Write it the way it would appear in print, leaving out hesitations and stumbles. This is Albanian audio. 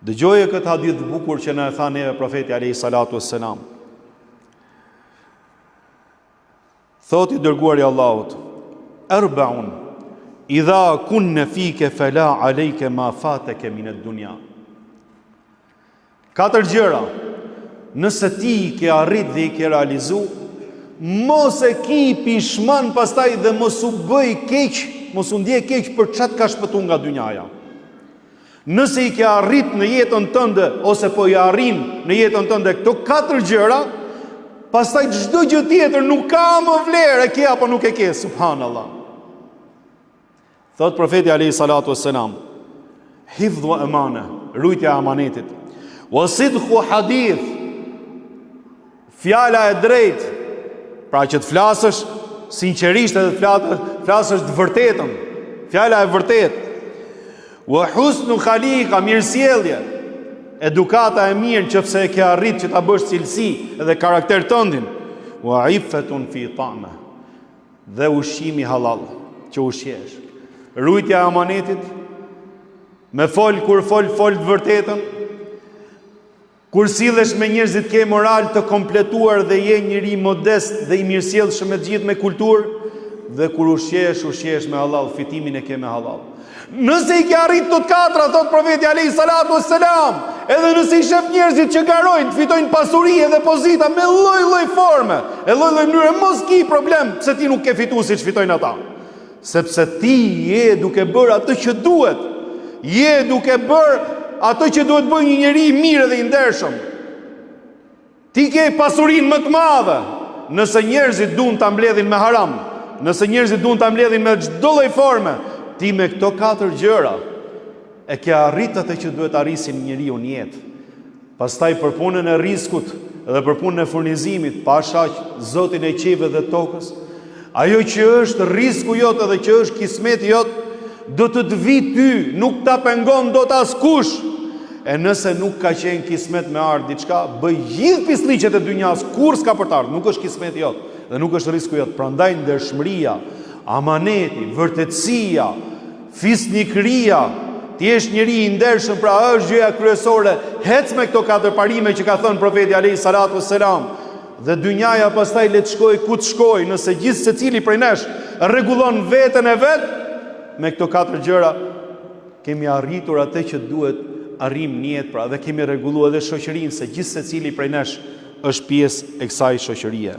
Dëgjoje këtë hadith të bukur që na e tha neve profeti alayhi salatu wassalam. Thotë i dërguari i Allahut, Erbaun, idha kunne fike fela alejke ma fateke mined dunja. Katër gjëra, nëse ti i ke arrit dhe i ke realizu, mos e ki pishman pastaj dhe mos u bëj keq, mos u ndje keq për ça të ka shpëtu nga dynjaja. Nëse i ke arrit në jetën tënde ose po i arrin në jetën tënde këto katër gjëra, pastaj çdo gjë tjetër nuk ka më vlerë, e ke apo nuk e ke, subhanallah. Thotë profeti alayhi salatu wassalam, hifdhu amana, rujtja e amanetit. Wa sidqu hadith, Fjala e drejtë, pra që të flasësh sinqerisht edhe të flasësh të vërtetën. Fjala e vërtetë. Wa husnu khalika, mirësjellje. Edukata e mirë në qoftë se e ke arrit që ta bësh cilësi edhe karakter tëndin. Wa iffetun fi ta'me. Dhe ushqimi hallall që ushqehesh. Rujtja e amanetit, me fol kur fol, fol të vërtetën, Kur sillesh me njerëzit ke moral të kompletuar dhe je njeri modest dhe i mirësjellshëm me të gjithë me kulturë dhe kur ushqehesh, ushqehesh me hallall, fitimin e ke me hallall. Nëse i ke arrit të katra, thotë profeti alayhi salatu wassalam, edhe nëse i shef njerëzit që garojnë, të fitojnë pasuri edhe pozita me lloj-lloj forme, e lloj-lloj mënyre, mos ki problem pse ti nuk ke fitu siç fitojnë ata. Sepse ti je duke bërë atë që duhet. Je duke bërë atë që duhet bëjë një njeri i mirë dhe i ndershëm. Ti ke pasurinë më të madhe. Nëse njerëzit duan ta mbledhin me haram, nëse njerëzit duan ta mbledhin me çdo lloj forme, ti me këto katër gjëra e ke arrit atë që duhet arrisin njeriu në jetë. Pastaj për punën e rriskut dhe për punën e furnizimit, pasha Zotin e qiejve dhe tokës, ajo që është rrisku jot edhe që është kismeti jot, do të të vijë ty, nuk ta pengon dot askush. E nëse nuk ka qenë kismet me ardhë diçka, bëj gjithë pisliqet e dynjas, kurrë s'ka për të ardhë, nuk është kismeti jot dhe nuk është rrisku jot. Prandaj ndershmëria, amaneti, vërtetësia, Fisnikëria, të jesh njeri i ndershëm, pra është gjëja kryesore, hec me këto katër parime që ka thënë profeti alayhi salatu wassalam. Dhe dynjaja pastaj le të shkojë ku të shkojë, nëse gjithsecili prej nesh rregullon veten e vet me këto katër gjëra, kemi arritur atë që duhet arrijmë në jetë, pra dhe kemi rregulluar edhe shoqërinë se gjithsecili prej nesh është pjesë e kësaj shoqërie.